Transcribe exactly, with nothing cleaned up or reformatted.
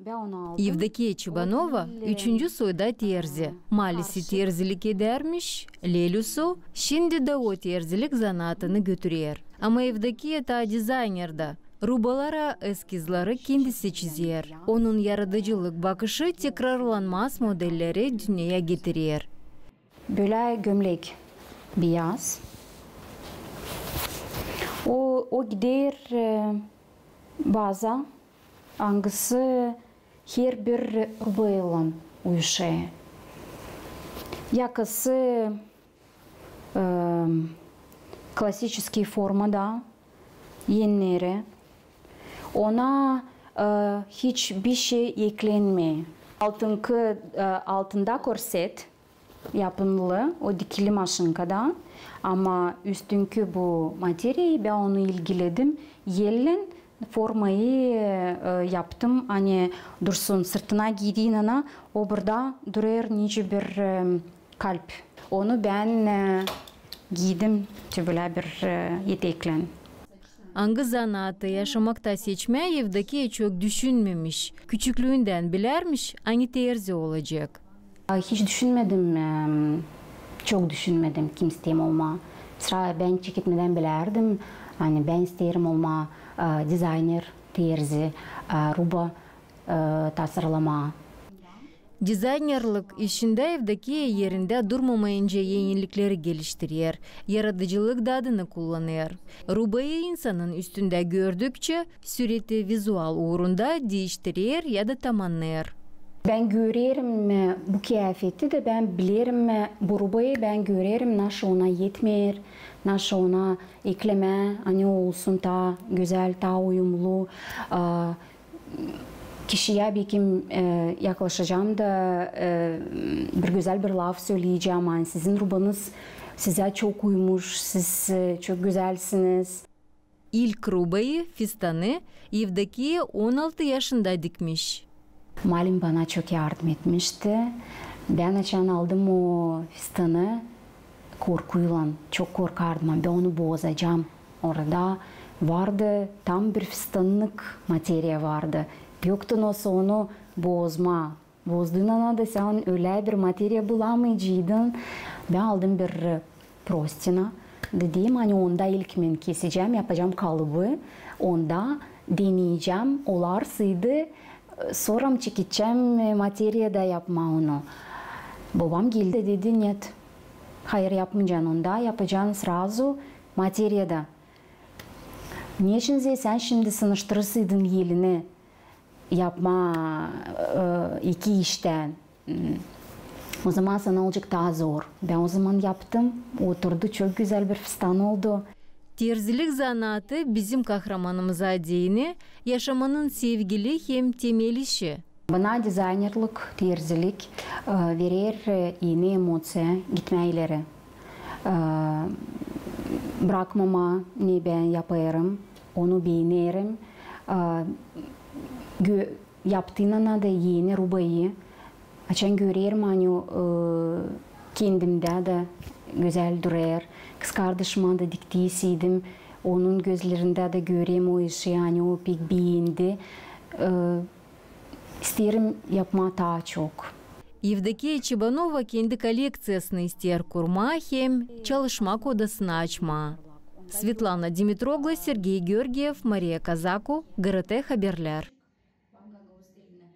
Evdokiya Çibanova üçüncü soyda terzi. Malisi terzilik edärmiş, lelüsu, şindi dä o terzilik zanaatını götürer. Ama Evdokiya taa dizayner dä. Rubalara eskizleri kendisi çizer. Onun yaradıcılık bakışı tekrarlanmaz modelleri dünneyä getirer. Bölä gömlek biyaz. O, o gider, e, baza, angısı herbir rubaylan uyuşêr. Yakası, e, klasiçeskiy formada, enleri. Ona, e, hiç bişey eklenmeer. Altınkı, e, altında korset yapımlı, o dikili maşinkada. Ama üstünkü bu materiyayı, bän onu ilgiledim. Ellän formayı, e, yaptım, ani dursun, sırtına giydiinandan o burada durêr nicä bir, e, kalp. Onu bän, e, giydim, te bölä bir, e, eteklän. Angı zanaatı yaşamakta seçmää Evdokiya çok düşünmemiş. Küçüklüündän bilärmiş, ani terzi olacek. A, hiç düşünmedim, em, çok düşünmedim, kim isteerim olmaa. Sıra bän çeketmedän bilärdim, ani bän isteerim olmaa, e, dizayner, terzi, e, ruba, e, tasarlamaa. Dizaynerlik işindä Evdokiya erindä durmamayınca enilikleri geliştirer, yaradıcılık dadını kullanêr. Rubayı insanın üstündä gördükçä, süreti vizual uurunda diiştirer ya da tamannêêr. Bän görerim, e, bu kıyafeti dä bän bilerim, e, bu rubayı bän görerim, naşı ona etmeer, naşı ona eklemää, ani o olsun taa gözäl, taa uyumlu, e, kişiyä bekim, e, yaklaşacam da, e, bir gözäl bir laf söleyecäm, ani sizin rubanız sizä çok uymuş, siz, e, çok gözälsiniz. İlk rubayı, fistanı, Evdokiya on altı yaşında dikmiş. Malim bana çok yardım etmişti. Bän açan aldım o fistanı, korkuylan, çok korkardım, ani bän onu bozacam. Orada vardı tam bir fistannık materiya vardı. Yoktu nasıl onu bozmaa. Bozduunandan da sän ölä bir materiya bulamayacaydın. Bän aldım bir prostina. Dedim, ani onda ilk bän kesecäm, yapacam kalıbı. Onda deneyecäm, olarsaydı, sora mı çekecäm, e, materiyada yapmaa onu. Bobam geldi, dedi, net. Hayır, yapmayacan onda, yapacan srazu materiyada. Neçin sän şindi sınıştırırsaydın elini yapmaa, e, iki iştän? Hmm. O zaman sana olacek taa zor. Bän o zaman yaptım. Oturdu, çok gözäl bir fistan oldu. Terzilik zanaatı bizim kahramanımıza deyni yaşamanın sevgili hem temel işi. Bana dizaynerlik, terzilik, e, verer, e, eni emoţiya, gitmää ileri. E, brakmamaa, ne bän yapêrım, onu beenerim. E, gö-, yaptıınandan da eni rubayı, açan görerim, ani, e, kendimdä dä gözäl durêr. Kızkardaşıma da diktiyseydim, onun gözlerindä dä görerim o işi, ani o pek beendi. E, isteerim yapmaa taa çok. Evdokiya Çibanova kendi kollekţiyasını isteer kurmaa hem çalışmak odasını açmaa. Svetlana Dimitroglu, Sergey Georgiev, Mariya Kazaku, GRT Haberlär.